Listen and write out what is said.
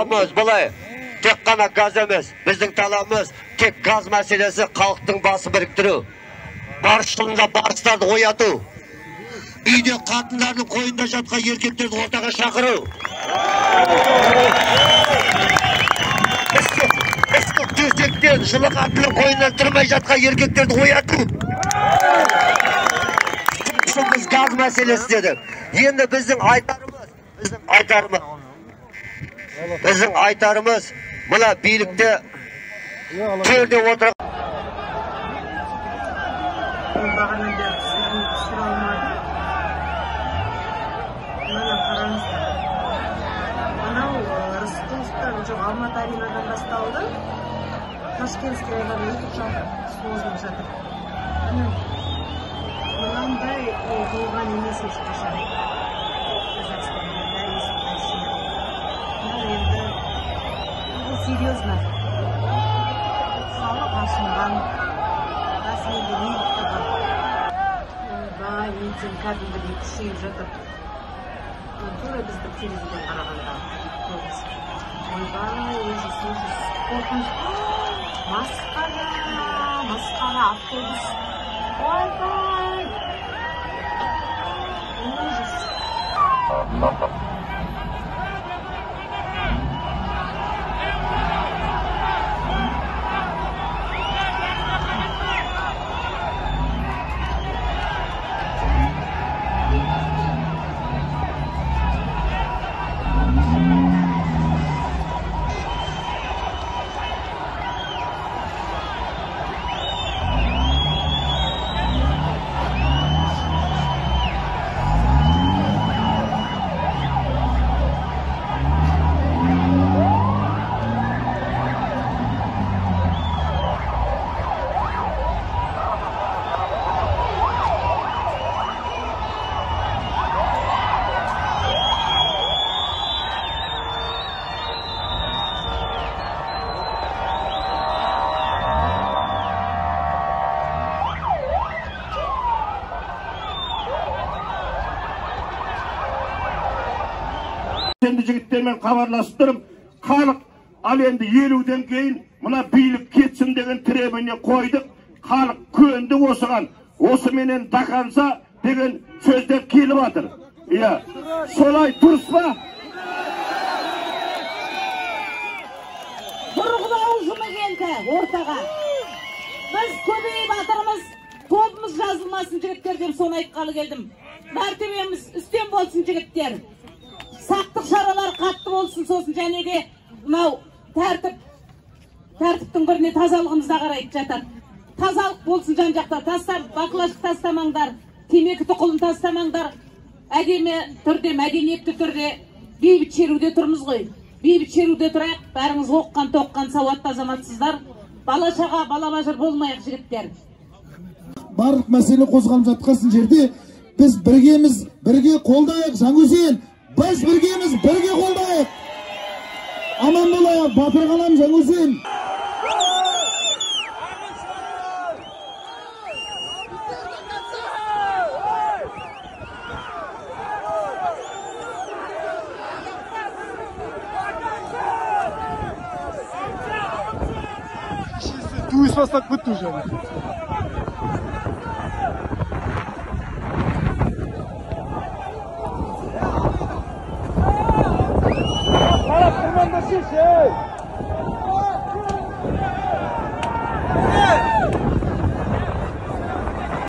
талабымыз былай, тек қана газ емес, біздің талабымыз тек газ мәселесі, халықтың басы біріктіру, барыс жылында барыстарды ояту, үйде қатындардың қойнында жатқан еркектерді ортаға шақыру. Ыстық төсектен жылы қатынның қойнынан тұрмай жатқан еркектерді ояту. Біз газ мәселесі дедік. Енді біздің айтарымыз, мына билікте төрде отырған. Бағанадан бері түсіре алмадым. Мына қараңыздар. Анау Рысқұловтан, жоқ, Алматы аренадан басталды. Ташкентскийға екі жақ созылып жатыр. Міне мынандай болған емес ешқашан. Қазақстанда бәрі ешқашан. Мынау енді бұл серьезно. Халық ашынған. Расымен де неліктен бар. Ойбай, митинг кәдімгідей күшейіп жатыр. Тура біздің терезеден қарағанда көбісі. Ойбай, ужас, ужас, қорқыныш. Масқара, масқара, автобус. Ойбай, ужас. Енді жігіттермен хабарласып тұрмын. Халық ал енді 50-ден кейін мына билік кетсін деген требование қойдық. Халық көнді осыған. Осыменен до конца деген сөздер келіп жатыр. Иә, солай дұрыс па? Бұрғылау ұжымы келді ортаға. Біз көбейіп жатырмыз, тобымыз жазылмасын жігіттер деп соны айтқалы келдім. Мәртебеміз үстем болсын жігіттер. Сақтық шаралар қатты болсын, сосын және де мынау тәртіптің біріне тазалығымызда қарайды жатады. Тазалық болсын жан жақта, баклажка тастамаңдар, темекі тұқылын тастамаңдар. Әдемі түрде, мәдениетті түрде бейбіт шеруде тұрмыз ғой. Бейбіт шеруде тұрайық, бәріңіз оққан, тоққан, сауатты азаматсыздар. Бала шаға, бала бажыр болмайық жігіттер. Барлық мәселе қозғалып жатқан жерде біз біргеміз, бірге қолдайық, Жаңаөзен. Біз біргеміз, бірге қолдайық. Аман болайық, батыр қалам Жаңаөзен. Туыс бастап бітті уже. Қарап тұрмаңдар, ей!